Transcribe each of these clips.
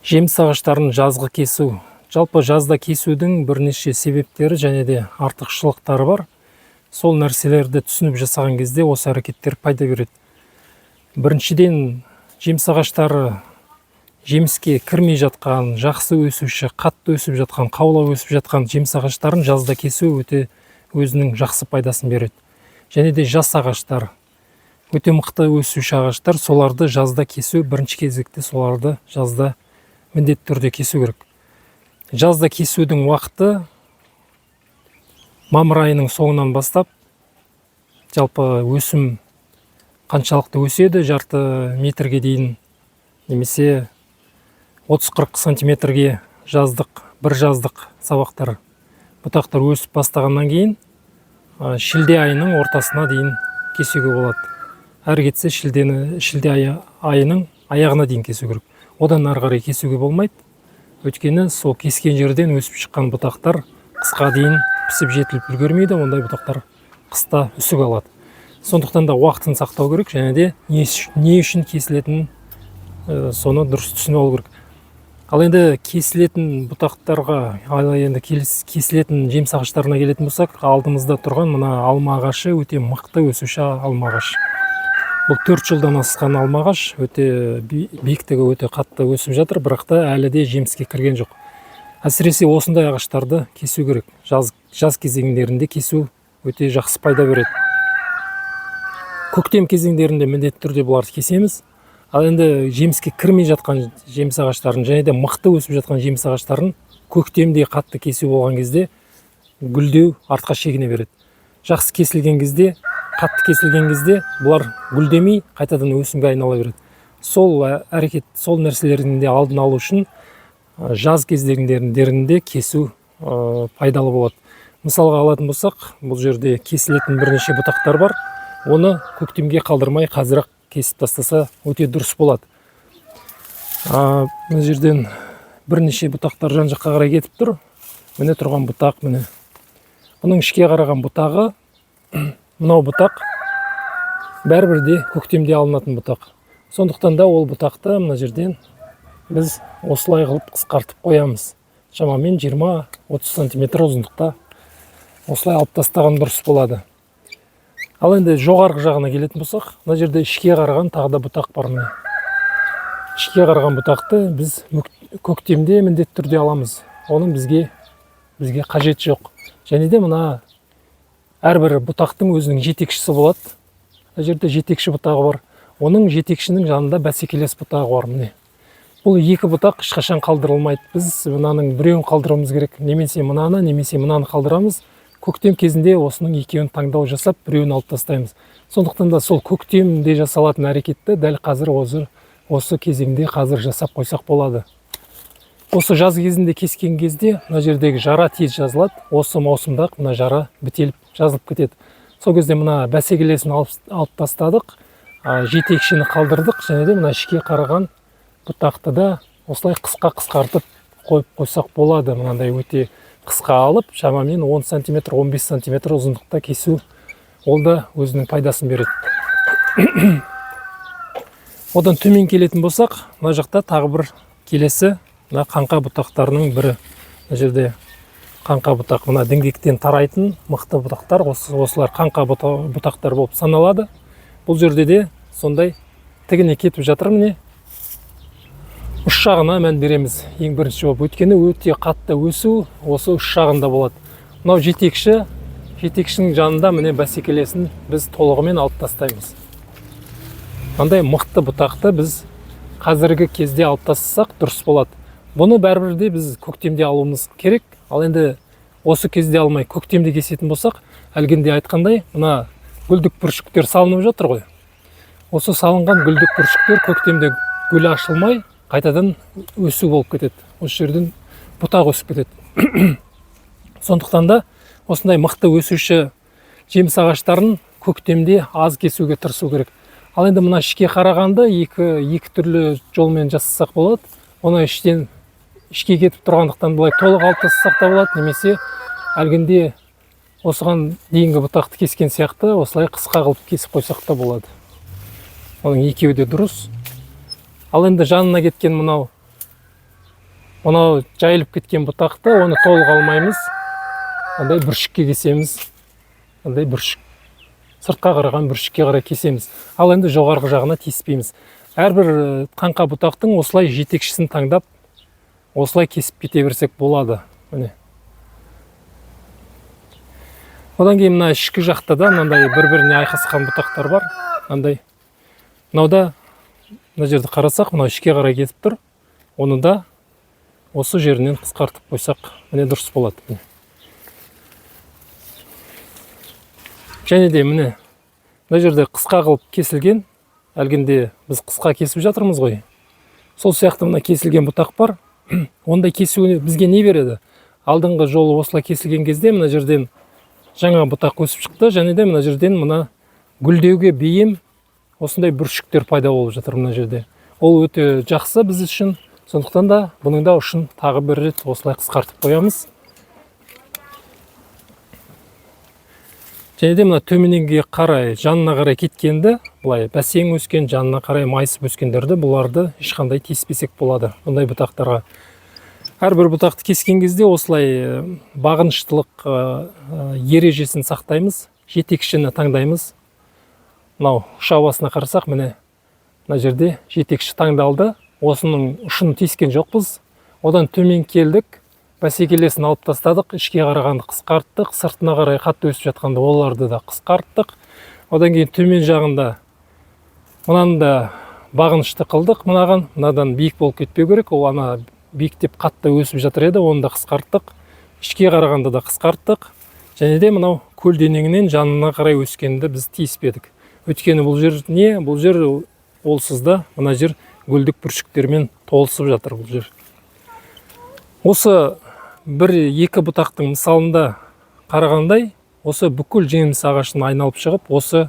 Жеміс ағаштарын жазғы кесу. Жалпы жазда кесудің бірнеше себептері және де артықшылықтары бар. Сол нәрселерді түсініп жасаған кезде осы әрекеттер пайда береді. Біріншіден, жеміс ағаштары жеміске кірмей жатқан, жақсы өсуші, қатты өсіп жатқан, қаулап өсіп жатқан жеміс ағаштарын жазда кесу өте өзінің жақсы пайдасын береді. Және де жас ағаштар, өте мықты өсуші ағаштар, соларды жазда кесу, бірінші кезекте соларды жазда міндетті түрде кесу керек. Жазда кесудің уақыты мамыр айының соңынан бастап, жалпы өсім қаншалықты өседі, жарты метрге дейін немесе 30-40 сантиметрге жаздық, бір жаздық сабақтар, бұтақтар өсіп бастағаннан кейін шілде айының ортасына дейін кесуге болады. Әрі кетсе шілде айының аяғына дейін кесу керек. Одан ары қарай кесуге болмайды, өйткені сол кескен жерден өсіп шыққан бұтақтар қысқа дейін пісіп жетіліп үлгермейді, ондай бұтақтар қыста үсік алады. Сондықтан да уақытын сақтау керек және де не үшін кесілетінін, соны дұрыс түсініп алу керек. Ал енді кесілетін бұтақтарға, ал енді кесілетін жеміс ағаштарына келетін болсақ, алдымызда тұрған мына алма ағашы өте мықты өсуші алма ағашы. Бұл 4 жылдан асқан алма ағаш, өте биіктігі өте қатты өсіп жатыр, бірақ та әлі де жеміске кірген жоқ. Әсіресе осындай ағаштарды кесу керек. Жаз кезеңдерінде кесу өте жақсы пайда береді. Көктем кезеңдерінде міндетті түрде бұларды кесеміз. Ал енді жеміске кірмей жатқан жеміс ағаштарын және де мықты өсіп жатқан жеміс ағаштарын көктемде қатты кесу болған кезде гүлдеу артқа шегіне береді. Жақсы кесілген кезде, қатты кесілген кезде бұлар гүлдемей, қайтадан өсімге айнала береді. Сол әрекет, сол нәрселердің де алдын алу үшін жаз кезеңдерінде кесу пайдалы болады. Мысалға алатын болсақ, бұл жерде кесілетін бірнеше бұтақтар бар. Оны көктемге қалдырмай, қазір ақ кесіп тастаса, өте дұрыс болады. Мына жерден бірнеше бұтақтар жан жаққа қарай кетіп тұр. Міне тұрған бұтақ, міне, бұның ішке қараған бұтағы, мынау бұтақ бәрібір де көктемде алынатын бұтақ. Сондықтан да ол бұтақты мына жерден біз осылай қылып қысқартып қоямыз. Шамамен 20-30 сантиметр ұзындықта осылай алып тастаған дұрыс болады. Ал енді жоғарғы жағына келетін болсақ, мына жерде ішке қараған тағы да бұтақ бар. Міне, ішке қараған бұтақты біз көктемде міндетті түрде аламыз. Оның бізге қажеті жоқ. Және де мына әрбір бұтақтың өзінің жетекшісі болады. Мына жерде жетекші бұтағы бар, оның жетекшінің жанында бәсекелес бұтағы бар. Міне, бұл екі бұтақ ешқашан қалдырылмайды. Біз мынаның біреуін қалдыруымыз керек: немесе мынаны, немесе мынаны қалдырамыз. Көктем кезінде осының екеуін таңдау жасап, біреуін алып тастаймыз. Сондықтан да сол көктемде жасалатын әрекетті дәл қазір, осы кезеңде қазір жасап қойсақ болады. Осы жаз кезінде кескен кезде мына жердегі жара тез жазылады. Осы маусымда ақ мына жара бітеліп, жазылып кетеді. Сол кезде мына бәсекелесін алып тастадық, жетекшіні қалдырдық және де мына ішке қараған бұтақты да осылай қысқа қысқартып қойып қойсақ болады. Мынандай өте қысқа алып, шамамен 10 сантиметр, 15 сантиметр ұзындықта кесу, ол да өзінің пайдасын береді. Одан төмен келетін болсақ, мына жақта тағы бір келесі мына қаңқа бұтақтарының бірі. Мына жерде қаңқа бұтақ, мына діңгектен тарайтын мықты бұтақтар, осылар қаңқа бұтақтар болып саналады. Бұл жерде де сондай тігіне кетіп жатыр. Міне, ұш жағына мән береміз ең бірінші болып, өйткені өте қатты өсу осы ұш жағында болады. Мынау жетекші, жетекшінің жанында, міне, бәсекелесін біз толығымен алып тастаймыз. Мынандай мықты бұтақты біз қазіргі кезде алып тастасақ, дұрыс болады. Бұны бәрібір де біз көктемде алуымыз керек. Ал енді осы кезде алмай, көктемде кесетін болсақ, әлгінде айтқандай, мына гүлдік бүршіктер салынып жатыр ғой. Осы салынған гүлдік бүршіктер көктемде гүл ашылмай, қайтадан өсу болып кетеді, осы жерден бұтақ өсіп кетеді. Сондықтан да осындай мықты өсуші жеміс ағаштарын көктемде аз кесуге тырысу керек. Ал енді мына ішке қарағанда екі түрлі жолмен жасасақ болады. Оны іштен ішке кетіп тұрғандықтан, былай толық алып тастасақ та болады немесе әлгінде осыған дейінгі бұтақты кескен сияқты осылай қысқа қылып кесіп қойсақ та болады. Оның екеуі де дұрыс. Ал енді жанына кеткен мынау Мынау жайылып кеткен бұтақты, оны толық алмаймыз, андай бүршікке кесеміз, андай бүршік, сыртқа қараған бүршікке қарай кесеміз. Ал енді жоғарғы жағына тиіспейміз. Әрбір қаңқа бұтақтың осылай жетекшісін таңдап, осылай кесіп кете берсек болады. Міне, одан кейін мына ішкі жақта да мынандай бір біріне айқасқан бұтақтар бар. Мынандай, мынауда, мына жерді қарасақ, мынау ішке қарай кетіп тұр. Оны да осы жерінен қысқартып қойсақ, міне, дұрыс болады. Міне. Және де міне, мына жерде қысқа қылып кесілген, әлгінде біз қысқа кесіп жатырмыз ғой, сол сияқты мына кесілген бұтақ бар. Ондай кесу бізге не береді? Алдыңғы жолы осылай кесілген кезде мына жерден жаңа бұтақ өсіп шықты және де мына жерден мына гүлдеуге бейім осындай бүршіктер пайда болып жатыр мына жерде. Ол өте жақсы біз үшін. Сондықтан да бұның да ұшын тағы бір рет осылай қысқартып қоямыз. Және де мына төменге қарай, жанына қарай кеткенді, былай бәсең өскен, жанына қарай майысып өскендерді, бұларды ешқандай тиіспесек болады бұндай бұтақтарға. Әрбір бұтақты кескен кезде осылай бағыныштылық ережесін сақтаймыз, жетекшіні таңдаймыз. Мынау ұша басына қарасақ, міне, мына жерде жетекші таңдалды. Осының ұшын тиіскен жоқпыз. Одан төмен келдік, бәсекелесін алып тастадық, ішке қарағанды қысқарттық, сыртына қарай қатты өсіп жатқанды, оларды да қысқарттық. Одан кейін төмен жағында мынаны да бағынышты қылдық мынаған, мынадан биік болып кетпеу керек. Ол ана биіктеп қатты өсіп жатыр еді, оны да қысқарттық. Ішке қарағанды да қысқарттық. Және де мынау көлденеңінен жанына қарай өскенді біз тиіспедік. Өйткені бұл жер не? Бұл жер олсыз да мына жер гүлдік бүршіктермен толысып жатыр бұл жер. Осы бір екі бұтақтың мысалында қарағандай, осы бүкіл жеміс ағашын айналып шығып, осы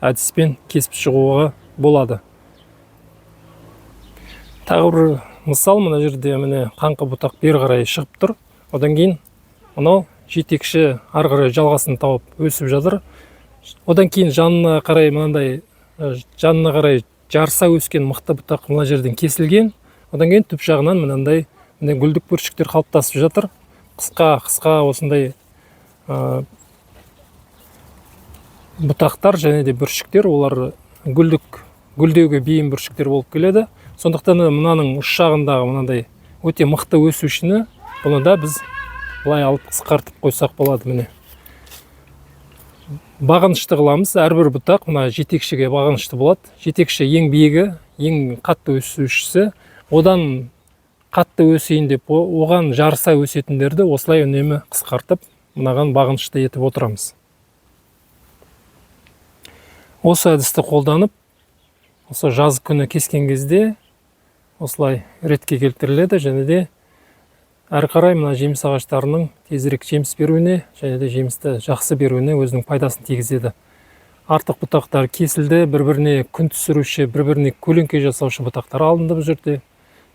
әдіспен кесіп шығуға болады. Тағы бір мысал, мына жерде міне қаңқа бұтақ бері қарай шығып тұр. Одан кейін мынау жетекші ары қарай жалғасын тауып өсіп жатыр. Одан кейін жанына қарай мынандай жанына қарай жарыса өскен мықты бұтақ мына жерден кесілген. Одан кейін түп жағынан мынандай міне гүлдік бүршіктер қалыптасып жатыр. Қысқа қысқа осындай бұтақтар және де бүршіктер, олар гүлдік, гүлдеуге бейім бүршіктер болып келеді. Сондықтан да мынаның ұш жағындағы мынандай өте мықты өсушіні, бұны да біз былай алып қысқартып қойсақ болады. Міне, бағынышты қыламыз. Әрбір бұтақ мына жетекшіге бағынышты болады. Жетекші ең биігі, ең қатты өсушісі. Одан қатты өсейін деп оған жарыса өсетіндерді осылай үнемі қысқартып, мынаған бағынышты етіп отырамыз. Осы әдісті қолданып, осы жаз күні кескен кезде осылай ретке келтіріледі және де әрі қарай мына жеміс ағаштарының тезірек жеміс беруіне және де жемісті жақсы беруіне өзінің пайдасын тигізеді. Артық бұтақтар кесілді, бір-біріне күн түсіруші, бір-біріне көлеңке жасаушы бұтақтар алынды бұл жерде.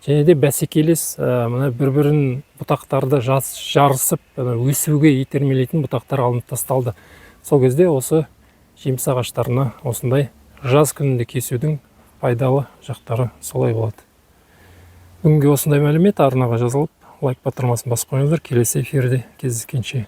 Және де бәсекелес, мына бір-бірін бұтақтарды жарысып, өсуге итермелейтін бұтақтар алынып тасталды. Сол кезде осы жеміс ағаштарына осындай жаз күнінде кесудің пайдалы жақтары солай болады. Бүгінге осындай мәлімет. Арнаға жазылып, лайк батырмасын басып қойыңыздар. Келесі эфирде кездескенше.